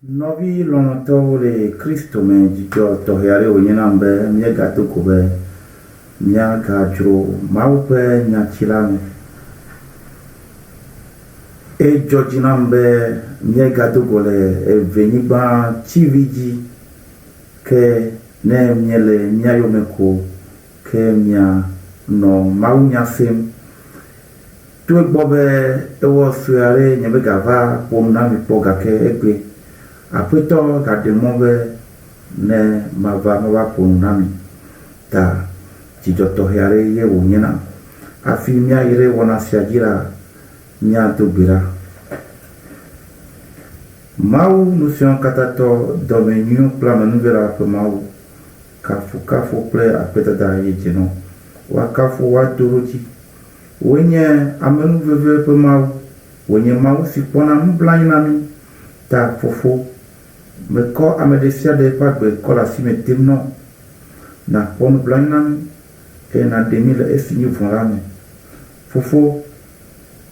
Nɔvi lɔlɔ̃tɔwo le Kristo me, dzidzɔ tɔxɛ aɖe wònye nam be míegado go be míagadzro Mawu ƒe nyati la me. Edzɔ dzi nam be míegado go le evenyigba tsiʋi dzi ke ne miele mía yome ko ke mianɔ mawunya sem. To egbɔ be ewɔ sue aɖe nyemegava ƒo nu na mi kpɔ gake egbe Aƒetɔ gaɖe mɔ be ne mava mava ƒo nu na mi ta dzidzɔ tɔxɛ aɖe ye wònye nam. Hafi míayi ɖe wɔna sia dzi la, míado gbe ɖa. Mawu Ŋusẽkatãtɔ, dɔmenyuiwo kple amenuvela ƒe Mawu, kafukafu kple akpedada ye dze nɔ. Woakafu, woado ɖo dzi. Wòe nye amenuveve ƒe Mawu, wòe nye Mawu si kpɔna nublanui na mí. Ta, Fofo, mekɔ ame ɖe sia ɖe ƒe agbe kɔ le asi me dem nɔ. Nàkpɔ nublanui na mí, eye nàɖe mí le esi nyi vɔ̃ la me. Fofo,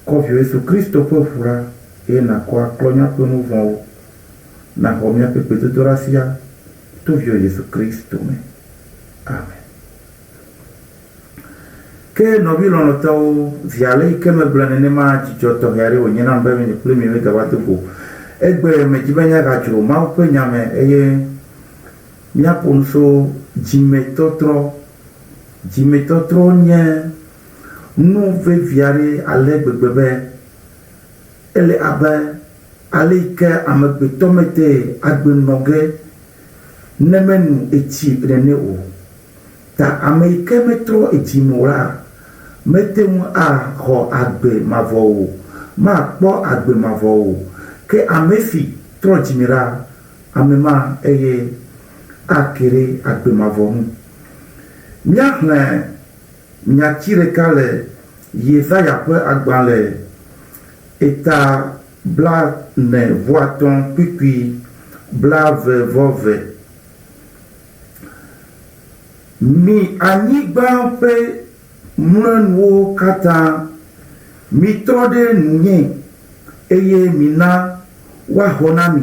kɔ Viwò Yesu Kristo ƒe ʋu la, eye nàkɔ aklɔ míaƒe nu vɔ̃wo. Nàxɔ míaƒe gbedodoɖa sia to Viwò Yesu Kristo me. Amen. Ke nɔvi lɔlɔ̃tɔwo, zi ale yi ke megblɔe nenema, dzidzɔ tɔxɛ aɖe wònye nam be nye kple mi míegava do go. Egbe medi be míagadzro Mawu ƒe nya me eye míaƒo nu so dzimetɔtrɔ. Dzimetɔtrɔ nye nu vevi aɖe ale gbegbe be ele abe ale yi ke amegbetɔ mete agbe nɔ ge ne menu etsi nene o. Ta ame yi ke metrɔ edzi me o la, mete ŋu axɔ agbe mavɔ o, makpɔ agbe mavɔ o. Ke ame si trɔ dzi me la, ame ma eye ake ɖe agbe mavɔ ŋu. Míaxlẽ nyati ɖeka le Yesaya ƒe agbalẽ eta blaene-vɔ-atɔ̃ kpukpui blaeve-vɔ-eve. Mi anyigba ƒe mlɔenuwo katã, mitrɔ ɖe ŋunye, eye mina woaxɔ na mi,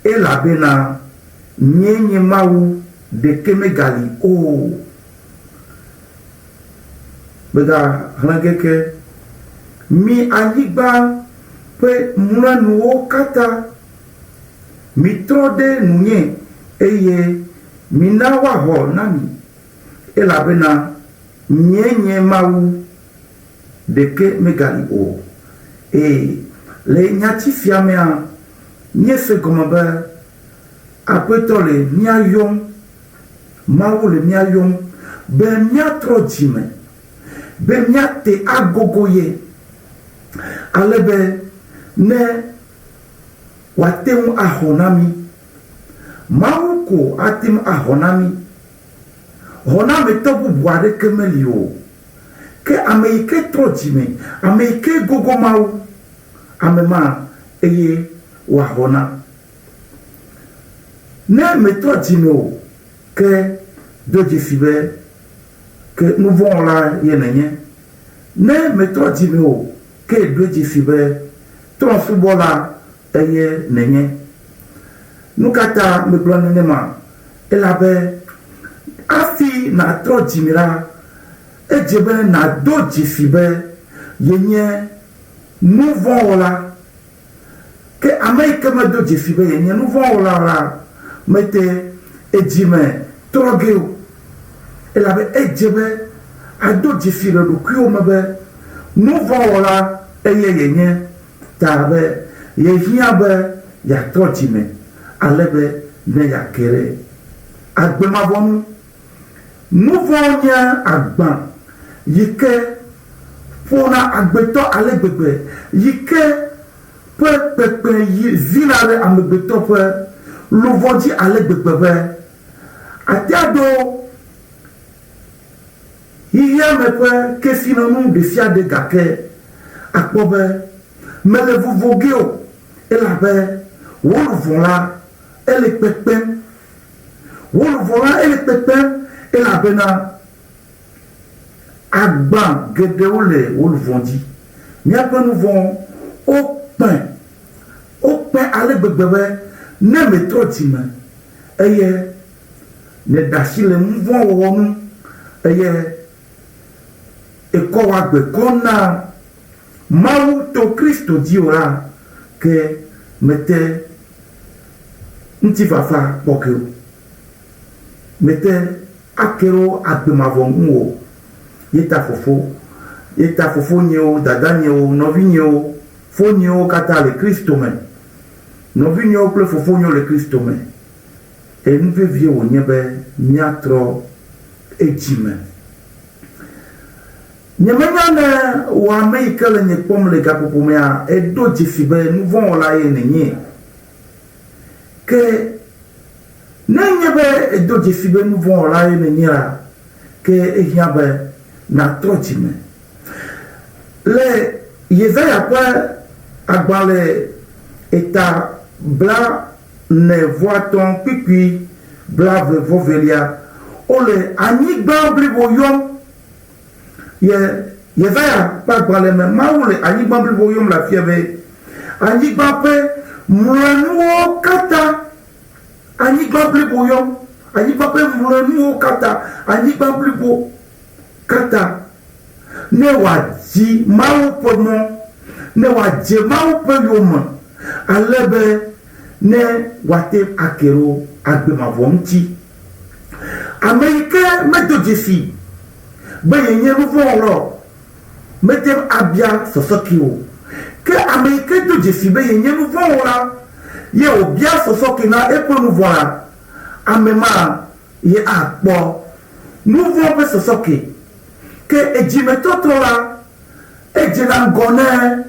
elabena nyee nye Mawu, ɖeke megali o. Mègaxlẽ keke. Mi anyigba ƒe mlɔenuwo katã, Mitrɔ ɖe ŋunye, eye mina woaxɔ na mi, elabena nyee nye Mawu, ɖeke megali o. Ee, le nyati sia mea, míese gɔme be Aƒetɔ le mía yɔm, Mawu le mía yɔm be míatrɔ dzime, be míate agogo ye, ale be ne wòate ŋu axɔ na mí. Mawu ko ate ŋu axɔ na mí. Xɔnametɔ bubu aɖeke meli o. Ke ame yi ke trɔ dzi me, ame yi ke gogo Mawu, ame ma eye wòaxɔ na. Ne mètrɔ dzi me o, ke do dzesi be ke nuvɔ̃wɔla ye nènye. Ne mètrɔ dzi me o, ke ɖoe dzesi be trɔ̃subɔla eye nènye. Nu ka ta megblɔ nenema? Elabe hafi nàtrɔ dzime la, edze be nàdo dzesi be yenye nu vɔ̃ wɔla. Ke ame yi ke medo dzesi be yenye nu vɔ̃ wɔla o la, mete edzime trɔ ge o. Elabe edze be àdo dzesi le ɖokuiwò me be nu vɔ̃ wɔla eye yenye, ta be yehiã be yeatrɔ dzime ale be ne yeake ɖe agbe mavɔ ŋu. Nu vɔ̃ nye agba yi ke ƒona agbetɔ ale gbegbe yi ke ƒe kpekpe yi zina ɖe amegbetɔ ƒe luʋɔ dzi ale gbegbe be ate aɖo xexeame ƒe kesinɔnu ɖesiaɖe gake akpɔ be mele vovo ge o elabe wò luʋɔ la ele kpekpem. Wò luʋɔ la ele kpekpem elabena agba geɖewo le wò luʋɔ dzi. Míaƒe nu vɔ̃wo kpẽ, wokpẽ ale gbegbe be Ne mètrɔ dzi me eye nèɖe asi le nu vɔ̃ wɔwɔ ŋu eye èkɔ wò agbe kɔ na Mawu to Kristo dzi o la, ke mète ŋutifafa kpɔ ge o. Mète ake ɖo agbe mavɔ ŋu o. Ye ta fofo, ye ta fofonyewo, dadanyewo, nɔvinyewo, fonyewo katã le Kristo me. Nɔvinyewo kple fofonyewo le Kristo me. Enu vevie wònye be míatrɔ edzi me. Nyemenya ne wò ame yi ke le nye kpɔm le gaƒoƒo mea, èdo dzesi be nuvɔ̃wɔla ye nènye. Ke ne enye be èdo dzesi be nuvɔ̃wɔla ye nènye la, ke ehiã be nàtrɔ dzi me. Le Yesaya ƒe agbalẽ eta bla ne vɔ atɔ̃ kpukpui blave vɔ velia, wole anyigba blibo yɔm. Ye Yesaya ƒe agbalẽ me, Mawu le anyigba blibo yɔm le afia be, anyigba ƒe mlɔenuwo katã, anyigba blibo yɔm, anyigba ƒe mlɔenuwo katã, anyigba blibo katã, ne wòadzi Mawu ƒe mɔ, ne wòadze Mawu ƒe yome, ale be ne wòate ŋu ake ɖo agbe mavɔ ŋuti. Ame yi ke medo dzesi be yenye nu vɔ̃ wɔla o, mete ŋu abia sɔsɔke o. Ke ame yi ke do dzesi be yenye nu vɔ̃ wɔla ye wòbia sɔsɔke na eƒe nu vɔ̃ la, ame ma ye akpɔ nu vɔ̃ ƒe sɔsɔke. Ke edzimetɔtrɔ la, edzena ŋgɔ ne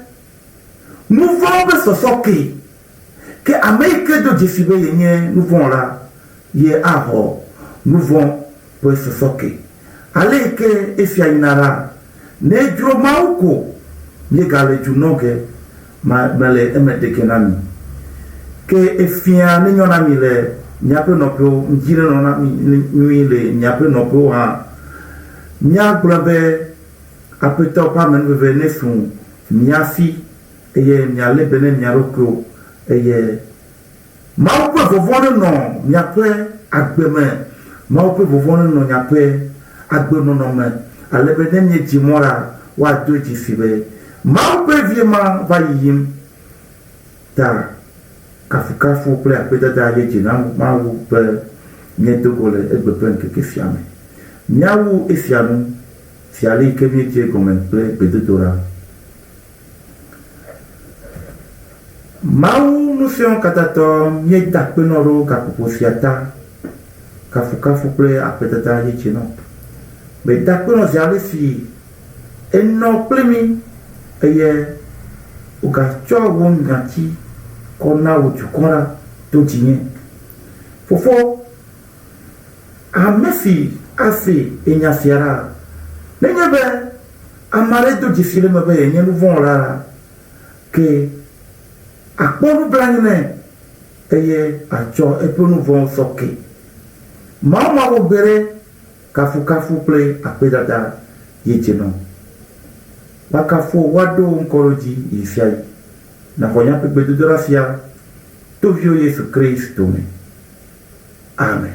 nu vɔ̃ ƒe sɔsɔke. Ke ame yi ke do dzesi be yenye nu vɔ̃ la, ye axɔ nu vɔ̃ ƒe sɔsɔke. Ale yi ke esia yina la, ne edzro Mawu ko míegale dzu nɔ ge ma mele eme ɖe ge na mi. Ke efia nenyo na mi le miaƒe nɔƒewo, ŋdi nenɔ na mi nyui le miaƒe nɔƒewo hã. Míagblɔ be Aƒetɔ ƒe amenuveve nesu mia si eye mialé be ne mia ɖokuiwo eye Mawu ƒe vɔvɔ̃ nenɔ miaƒe agbe me, Mawu ƒe vɔvɔ̃ nenɔ miaƒe agbenɔnɔ me, ale be ne miedzi mɔ la, woado dzesi be Mawu ƒe vie ma va yiyim. Ta kafukafu kple akpedada ye dze na Mawu be míedo go le egbe ƒe ŋkeke sia me. Míawu esia nu zi ale yi ke míedze egɔme kple gbedodoɖa. Mawu Ŋusẽwokatãtɔ, míeda akpe nɔ ɖo gaƒoƒo sia ta. Kafukafu kple akpedada ye dze nɔ. Meda akpe nɔ zi ale si ènɔ kpli mí eye wògatsɔ wò nyati kɔ na wò dukɔ la to dzinye. Fofo, ame si ase nya sia la, nenye be Ame aɖe do dzesi le eme be yenye nu vɔ̃ wɔla la, ke akpɔ nublanui nɛ eye atsɔ eƒe nu vɔ̃wo sɔ kee. Mawu mawɔ gbeɖe kafukafu kple akpedada ye dze nɔ. Woakafu wò, woaɖo wò ŋkɔ ɖo dzi ɣesiaɣi. Nàxɔ míaƒe gbedodoɖa sia to Viwò Yesu Kristo me. Amen.